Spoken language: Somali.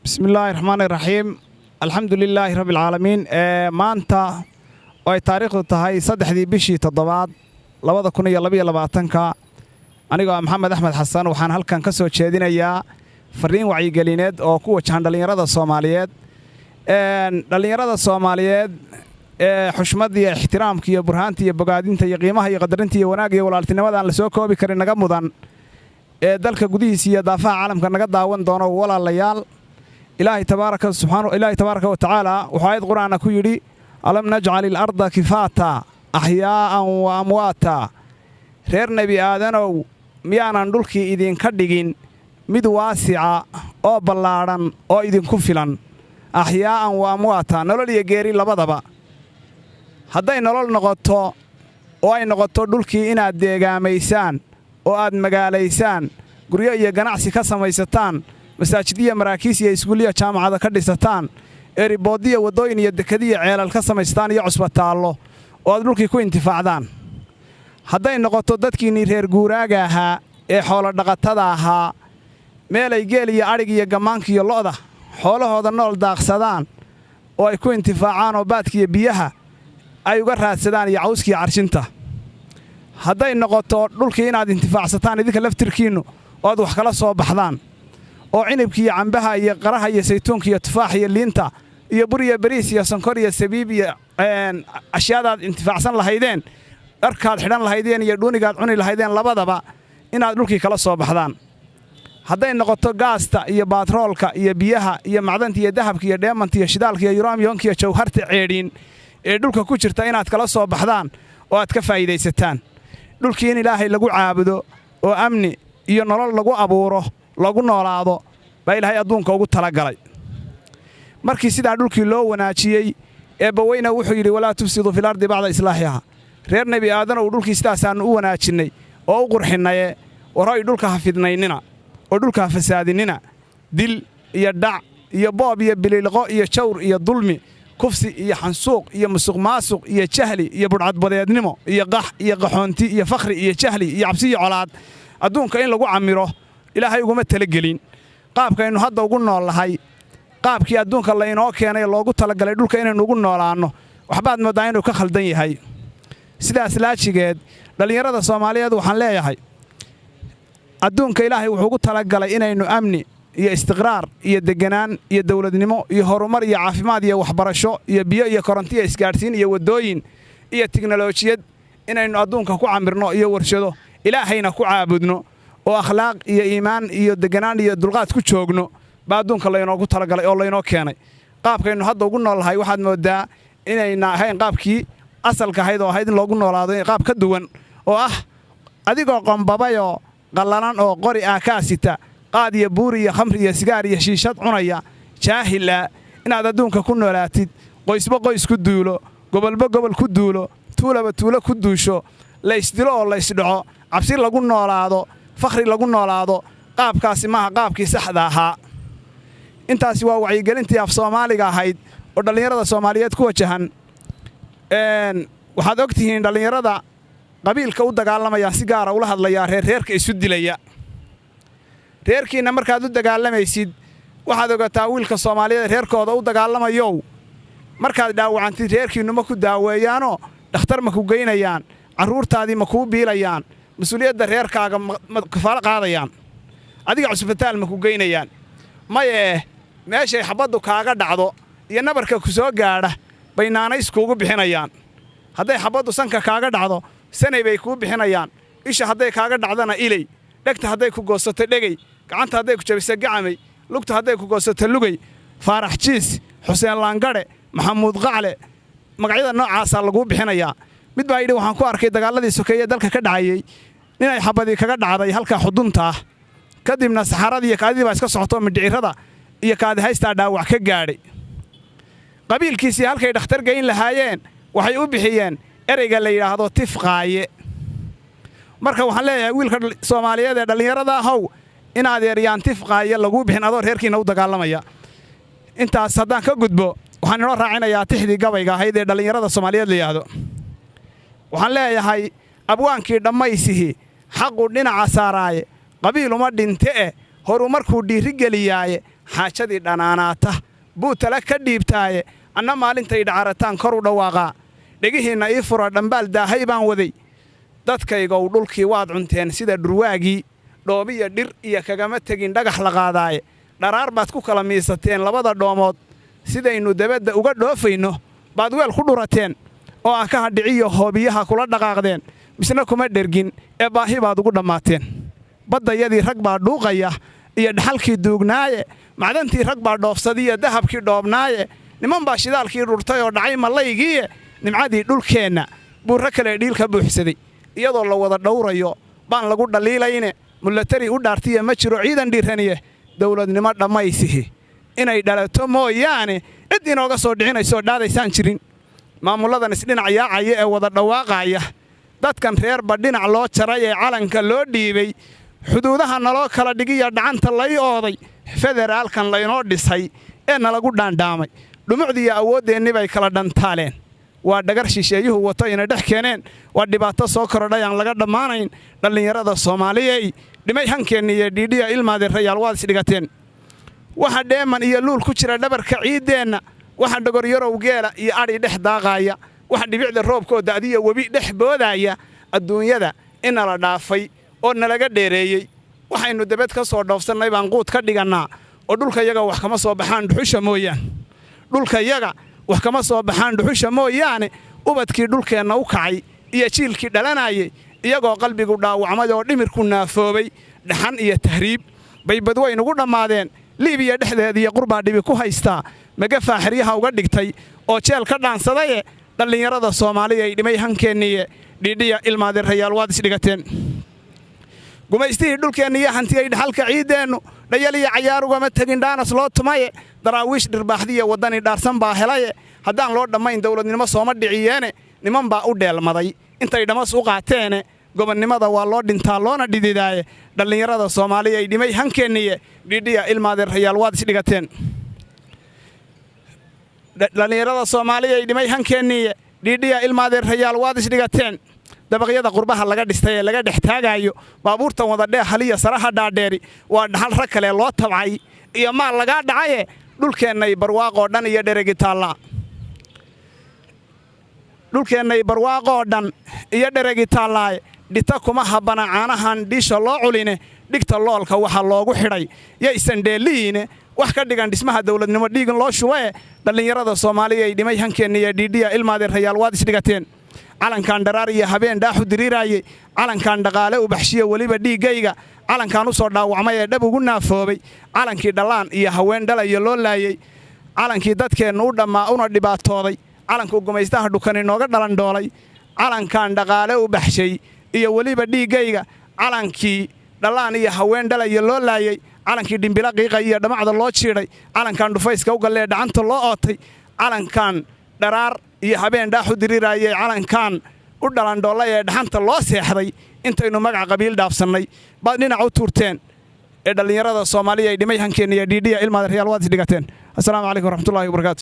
Bismillaahi raxmaani raxiim, alxamdu lilaahi rabbi alcaalamiin. Maanta oo ay taariikhdu tahay 3dii bishii toddobaad 2022-ka, anigoo ah Maxamed Axmed Xasan, waxaan halkan ka soo jeedinayaa farriin wacyigelineed oo ku wajahan dhallinyarada Soomaaliyeed. Dhallinyarada Soomaaliyeed ee xushmadda iyo ixtiraamka iyo burhaanta iyo bogaadinta iyo qiimaha iyo qadarinta iyo wanaagga iyo walaaltinimada aan la soo koobi karin naga mudan, ee dalka gudihiisa iyo daafaha caalamka naga daawan doono, walaalayaal, Ilaahay tabaaraka subxaanu Ilaahay tabaaraka wa tacaala wuxuu aayad Qur'aana ku yidhi: "Alam najcal ilarda kifaata axyaa'an wa amwaata." Reer Nebi Aadanow, miyaanan dhulkii idinka dhigin mid waasica oo ballaadhan oo idinku filan? Axyaa'an wa amwaata, nolol iyo geeri labadaba. Hadday nolol noqoto oo ay noqoto dhulkii inaad deegaamaysaan oo aad magaalaysaan, guryo iyo ganacsi ka samaysataan, masaajidiya, maraakiis iyo iskuuliya, jaamacada ka dhisataan, airportiya, waddooyin iyo dekadiya, ceelal ka samaysataan iyo cusbataallo, oo aad dhulkii ku intifaacdaan. Hadday noqoto dadkiinnii reer guuraaga ahaa ee xoolodhaqatada ahaa, meelay geel iyo adhig iyo gammaanka iyo lo'da xoolahooda nool daaqsadaan oo ay ku intifaacaan oo baadkiiyo biyaha ay uga raadsadaan iyo cawskiiyo carshinta. Hadday noqoto dhulkii inaad intifaacsataan idinka laftirkiinnu oo aad wax kala soo baxdaan, oo cinibka iyo cambaha iyo qaraha iyo saytuunka iyo tufaax iyo liinta iyo bur iyo bariis iyo sonkor iyo sabiib iyo ashyaadaad intifaacsan lahaydeen, dharkaad xidhan lahaydeen iyo dhuunigaad cuni lahaydeen labadaba inaad dhulkii kala soo baxdaan. Hadday noqoto gaasta iyo baatroolka iyo biyaha iyo macdanta iyo dahabka iyo dheemanta iyo shidaalka iyo yuraamyoonka iyo jawharta ceedhiin ee dhulka ku jirta inaad kala soo baxdaan oo aad ka faa'iidaysataan. Dhulkii in Ilaahay lagu caabudo oo amni iyo nolol lagu abuuro, lagu noolaado baa Ilaahay adduunka ugu talagalay. Markii sidaa dhulkii loo wanaajiyey, Eebbaweyne wuxuu yidhi: "Walaa tufsiduu fil ardi bacda islaaxiha." Reer Nebi Aadanow, dhulkii sidaasaannu u wanaajinnay oo u qurxinnaye, warhoy, dhulka ha fidnaynina oo dhulka ha fasaadinnina. Dil iyo dhac iyo boob iyo bililiqo iyo jawr iyo dulmi, kufsi iyo xansuuq iyo musuqmaasuq iyo jahli iyo budhcadbadeednimo iyo qax iyo qaxoonti iyo fakhri iyo jahli iyo cabsi iyo colaad adduunka in lagu camiro Ilaahay uguma talagelin. Qaabkaynu hadda ugu nool nahay, qaabkii adduunka laynoo keenay loogu talagalay dhulka inaynu ugu noolaanno, waxbaad mooddaa inuu ka khaldan yahay. Sidaas laajigeed, dhallinyarada Soomaaliyeed waxaan leeyahay: adduunka Ilaahay wuxuu ugu talagalay inaynu amni iyo istiqraar iyo degganaan iyo dawladnimo iyo horumar iyo caafimaad iyo waxbarasho iyo biyo iyo koronto iyo isgaadhsiin iyo waddooyin iyo tiknolojiyad inaynu adduunka ku camirno iyo warshado, Ilaahayna ku caabudno oo akhlaaq iyo iimaan iyo degganaan iyo dulqaad ku joogno baa adduunka laynoogu talagalay oo laynoo keenay. Qaabkaynu hadda ugu noolnahay waxaad mooddaa inayna ahayn qaabkii asalka ahayd oo ahayd in loogu noolaado, qaab ka duwan oo ah adigoo qombabayoo qallalan oo qori ah kaa sita, qaad iyo buuri iyo khamri iyo sigaar iyo shiishad cunaya, jaahil ah, inaad adduunka ku noolaatid, qoysba qoys ku duulo, gobolba gobol ku duulo, tuulaba tuulo ku duusho, laysdilo oo laysdhaco, cabsi lagu noolaado, fakhri lagu noolaado. Qaabkaasi maaha qaabkii saxda ahaa. Intaasi waa wacyigelintii af Soomaaliga ahayd oo dhallinyarada Soomaaliyeed ku wajahan. Waxaad og tihiin dhallinyarada qabiilka u dagaalamayaan, si gaara ula hadlayaa reerreerka isu dilaya. Reerkiinna markaad u dagaalamaysid, waxaad ogataa, wiilka Soomaaliyeed reerkooda u dagaalamayow, markaad dhaawacantid reerkiinnu ma ku daaweeyaanoo dhakhtar ma ku geynayaan? Carruurtaadii ma kuu biilayaan? Mas-uuliyadda reerkaaga ma kafaalo qaadayaan? Adiga cusbitaal ma ku geynayaan? Maye, meeshay xabbaddu kaaga dhacdo iyo nabarka ku soo gaadha bay naanays kuugu bixinayaan. Hadday xabbaddu sanka kaaga dhacdo, sanay bay kuu bixinayaan. Isha hadday kaaga dhacdana, iley. Dhegta hadday ku goosato, dhegey. Gacanta hadday ku jabiso, gacamay. Lugta hadday ku goosato, lugay. Faarax Jiis, Xuseen Laangadhe, Maxamuud Qacle, magacyada noocaasaa laguu bixinayaa. Mid baa yidhi: "Waxaan ku arkay dagaalladii sokeeye dalka ka dhacayey ninay xabadii kaga dhacday halka xudunta ah, kadibna saxaradii iyo kaadidii baa iska socoto, mindhicirrada iyo kaadihaystaa dhaawac ka gaadhay. Qabiilkiisii halkay dhakhtar geyn lahaayeen waxay u bixiyeen ereyga la yidhaahdo tifqaaye." Marka waxaan leeyahay wiilka Soomaaliyeed ee dhallinyarada ahow, in adeeryaan tifqaaye laguu bixin adoo reerkiinna u dagaalamaya. Intaas haddaan ka gudbo, waxaan inoo raacinayaa tixdii gabayga ahayd ee dhallinyarada Soomaaliyeed la yidhaahdo. Waxaan leeyahay: abwaankii dhammaysihi xaqu dhinaca saaraaye, qabiil uma dhinte eh. Horumarkuu dhiirigeliyaaye, xaajadii dhanaanaata buu tala ka dhiibtaaye. Anna maalintay dhacarataan kor u dhawaaqaa. Dhegihiinna ii fura, dhambaal daahay baan waday. Dadkaygow, dhulkii waad cunteen sida dhurwaagii, dhoobiya dhir iyo kagama tegin dhagax la qaadaaye. Dharaar baad ku kala miisateen labada dhoomood, sidaynu debadda uga dhoofayno baad weel ku dhurateen oo ah ka hadhiciyo hoobiyaha kula dhaqaaqdeen. Misna kuma dhergin ee baahi baad ugu dhammaateen. Baddayadii rag baa dhuuqaya iyo dhaxalkii duugnaaye, macdantii rag baa dhoofsadiyo dahabkii dhoobnaaye, niman baa shidaalkii dhurtay oo dhacay mallaygiiye. Nimcadii dhulkeenna buurro kale dhiil ka buuxsaday, iyadoo la wada dhowrayo baan lagu dhaliilayne. Mulatari u dhaartiya ma jiro ciidan dhiiraniye. Dawladnimo dhammaysihi inay dhalato mooyaane, cid inooga soo dhicinaysoo dhaadaysaan jirin. Maamulladan isdhinac yaacaya ee wada dhawaaqaya, dadkan reerba dhinac loo jaray ee calanka loo dhiibay, xuduudaha naloo kala dhigiya dhacanta lay ooday, federaalkan laynoo dhisay ee nalagu dhaandhaamay, dhumucdiiyo awooddeenni bay kala dhantaaleen. Waa dhagar shisheeyuhu wato ina dhex keeneen, waa dhibaato soo korodhay aan laga dhammaanayn. Dhallinyarada Soomaaliyey, dhimay hankeenni iyo dhiidhiya. Ilmaadeerayaal, waad isdhigateen. Waxa dheeman iyo luul ku jira dhabarka ciiddeenna, waxa dhogoryarow geela iyo adhi dhex daaqaaya, waxa dhibicda roobkoo da'diya webi dhex boodaaya, adduunyada inala dhaafay oo nalaga dheereeyey. Waxaynu debed ka soo dhoofsannay baan quud ka dhigannaa, oo dhulkayaga wax kama soo baxaan dhuxusha mooyaan, dhulkayaga wax kama soo baxaan dhuxusha mooyaane. Ubadkii dhulkeenna u kacay iyo jiilkii dhalanayay, iyagoo qalbigu dhaawacmay oo dhimirku naafoobay, dhaxan iyo tahriib bay badweyn ugu dhammaadeen. Liibiya dhexdeeda iyo qurbaa dhibi ku haystaa, magafaa xeryaha uga dhigtay oo jeel ka dhaansadaye. Dhallinyarada Soomaaliya ay, dhimay hankeenniye, dhiidhiya. Ilmaadeerayaal, waad isdhigateen. Gumaystihii dhulkeenna iyo hantiyay dhaxalka ciiddeennu, dhayal iyo cayaar ugama tegin dhaanas loo tumaye. Daraawiish dhirbaaxdiya waddani dhaarsan baa helaye. Haddaan loo dhammayn dawladnimo sooma dhiciyeene, niman baa u dheelmaday intay dhamas u qaateene. Gobonnimada waa loo dhintaa loona dhididaaye. Dhallinyarada Soomaaliya ay, dhimay hankeenniye, dhiidhiya. Ilmaadeerayaal, waad isdhigateen. Dhallinyarada Soomaaliya ay, dhimay hankeenniye, dhiidhiya. Ilmaadeerayaal, waad isdhigateen. Dabaqyada qurbaha laga dhistay ee laga dhex taagaayo, baabuurtan wadadhee haliya saraha dhaadheeri, waa dhaxal rag kale loo tabcay iyo maal lagaa dhacaye. Dhulkeennay barwaaqoo dhan iyo dheregi taallaa, dhulkeennay barwaaqoo dhan iyo dheregi taallaaye. Dhita kuma habbana caanahan dhiisha loo culine. Dhigta loolka waxa loogu xidhay yaysan dheelliyiine, wax ka dhigan dhismaha dawladnimo dhiigin loo shubae. Dhallinyarada Soomaaliya ay, dhimay hankeenna iyo dhiidhiya. Ilmaadeerayaal, waad isdhigateen. Calankan dharaar iyo habeen dhaaxu diriiraayey, calankan dhaqaale u baxshiya weliba dhiiggayga, calankan u soo dhaawacmay ee dhab ugu naafoobay, calankii dhallaan iyo haween dhalaya loo laayey, calankii dadkeennu u dhammaa una dhibaatooday, calankuu gumaystaha dhukani nooga dhalandhoolay, calankan dhaqaale u baxshay iyo weliba dhiiggayga, calankii dhallaan iyo haween dhalaya loo laayey, calankii dhimbila qiiqa iyo dhamacda loo jiidhay, calankan dhufayska u gallee dhacanta loo ootay, calankan dharaar iyo habeen dhaaxu diriiraayey, calankan u dhalandhoollay ee dhaxanta loo seexday, intaynu magac qabiil dhaafsannay baad dhinac u tuurteen. Ee dhallinyarada Soomaaliya ay, dhimay hankeenna iyo dhiidhiya. Ilmaadeeryaal, waad isdhigateen. Assalaamu calaykum waraxmatullahi wabarakaatu.